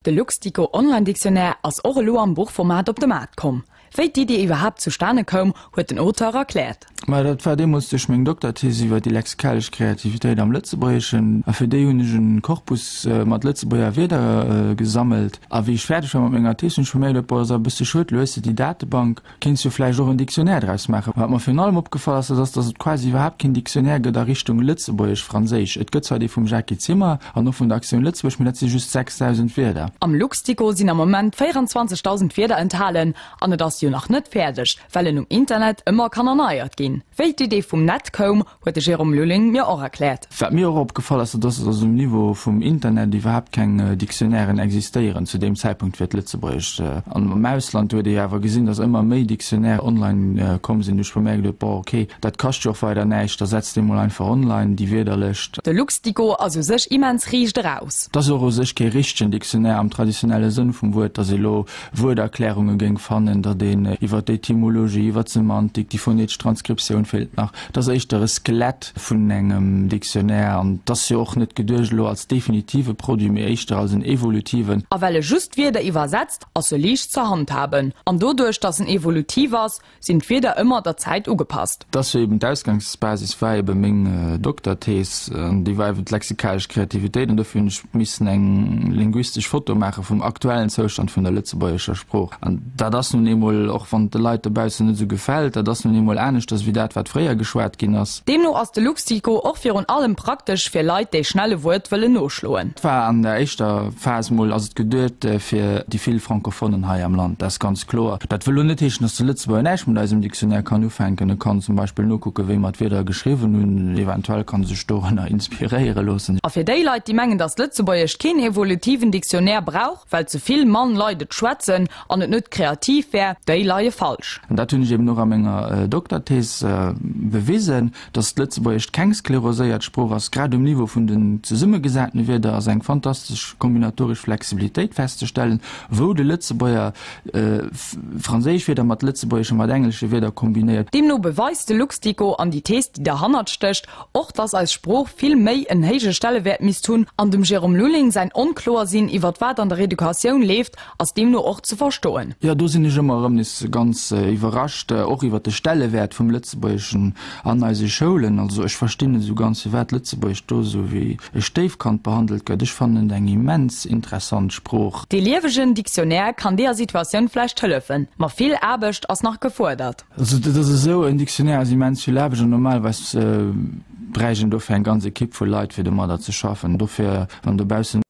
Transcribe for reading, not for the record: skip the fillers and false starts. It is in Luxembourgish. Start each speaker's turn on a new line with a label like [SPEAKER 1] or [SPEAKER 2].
[SPEAKER 1] De Luxdico Online Dictionnaire ass och elo am Buchformat op de Maart komm. Wéi d'Iddi iwwerhaapt zustane koum, huet den Auteur erkläert.
[SPEAKER 2] Majo, dat war deemools duerch meng Dokterthees iwwer déi lexikalesch Kreativitéit am Lëtzebuergeschen. A fir déi hunn ech e Korpus mat Lëtzebuerger Wierder gesammelt. A wéi ech fäerdeg war mat menger Thees, hunn ech bemerkt, Boah, ass awer e bësse schued, elo hues de déi Datebank, Kéints jo vläicht och en Dictionnaire draus maachen. Wat mer virun allem opgefall ass, dat ass, datt et quasi iwwerhaapt keen Dictionnaire gëtt a Richtung Lëtzebuergesch-Franséisch. Et gëtt zwar dee vum Jacky Zimmer an och vun der Actioun Lëtzebuerg, mee dat si just 6.000 Wierder.
[SPEAKER 1] Am Luxdico sinn am Moment 24.000 Wierder enthalen an et ass jo nach net fäerdeg, well en um Internet ëmmer kann erneiert ginn. Wéi d'Idee vum Net koum, huet de Jérôme Lulling mir och erkläert.
[SPEAKER 2] Wat mir och opgefall ass, dat ass, datt um Niveau vum Internet iwwerhaapt keng Dictionnairen existéieren zu deem Zäitpunkt fir d'Lëtzebuergescht. An am Ausland huet ee jo awer gesinn, datt ëmmer méi Dictionnaire online komm sinn. Du ech bemerkt huet, bon ok, dat kascht jo och weider näischt, da setzt ee mol einfach online déi Wierderlëscht.
[SPEAKER 1] De Luxdico ass u sech immens riicht eraus.
[SPEAKER 2] Et ass och u sech kee richtegen Dictionnaire am traditionelle Sënn vum Wuert, datt ee lo Wuerterklärunge géing fannen, datt een iwwer d'Etymologie, iwwer d'Semantik, déi phonetesch Transkriptioun feelt nach. Et ass éischter e Skelett vun engem Dictionnaire an et ass jo och net geduecht elo als definitive Produit, mee éischter als en evolutiven.
[SPEAKER 1] A well e just Wierder iwwersetzt, ass e liicht ze handhaben. An doduerch, datt en evolutiv ass, sinn d'Wierder ëmmer der Zäit ugepasst.
[SPEAKER 2] Et ass jo eben, d'Ausgangsbasis war ebe meng Dokterthees an déi war eben d'lexikalesch Kreativitéit an dofir hunn ech missen eng linguistesch Foto maache vum aktuellen Zoustand vun der lëtzebuergescher Sprooch. An dat ass nun eemol, och wann et de Leit dobaussen net esou gefält, dat ass nun eemol aneschters wéi dat, wat fréier geschwat ginn ass.
[SPEAKER 1] Deemno ass de Luxdico och virun allem praktesch fir Leit, déi schnell e Wuert wëllen noschloen.
[SPEAKER 2] Et war an der éischter Phas mol ass et geduet fir déi vill Francophonen hei am Land, dat ass ganz kloer. Dat wëll elo net heeschen, datt de Lëtzebuerger näischt mat eisem Dictionnaire kann ufänken. E kann zum Beispill nokucken, wéi mer d'Wierder geschriwwen hunn, eventuell kann e sech dorunner inspiréiere loossen.
[SPEAKER 1] A fir déi Leit, déi mengen, datt Lëtzebuergesch keen evolutiven Dictionnaire brauch, well ze vill mann Leit et schwätzen an et net kreativ wär, déi leie falsch.
[SPEAKER 2] An dat hunn ech eben och a menger Dokterthees bewisen. Datt d'Lëtzebuergescht keng skleroséiert Sprooch ass, grad um Niveau vun den zesummegesatene Wierder ass eng fantastesch kombinatoresch Flexibilitéit festzestellen, wou de Lëtzebuerger franséisch Wierder mat lëtzebuergesche, mat englesche Wierder kombinéiert.
[SPEAKER 1] Deemno beweist de Luxdico an déi Thees, déi derhannert stécht, och, datt eis Sprooch vill méi en héije Stellewäert misst hunn an dem Jérôme Lulling säin Onkloersinn iwwert wat an der Educatioun leeft, ass deemno och ze verstoen.
[SPEAKER 2] Jo, do sinn ech ëmmer erëm nees ganz iwwerrascht, och iwwer de Stellewäert vum Lëtzebuergeschen an eise Schoulen. Also ech verstinn net esou ganz, firwat Lëtzebuergesch do esou wéi e Stéifkand behandelt gëtt. Ech fannen et eng immens interessant Sprooch.
[SPEAKER 1] Dee liewegen Dictionnaire kann deeër Situatioun vläicht hëllefen, ma vill Aarbecht ass nach gefuerdert.
[SPEAKER 2] Also dat ass esou, en Dictionnaire ass immens vill Aarbecht an normalerweis bräicht een dofir eng ganz Ekipp vu Leit, fir domadder ze schaffen. Dofir, wann dobaussen.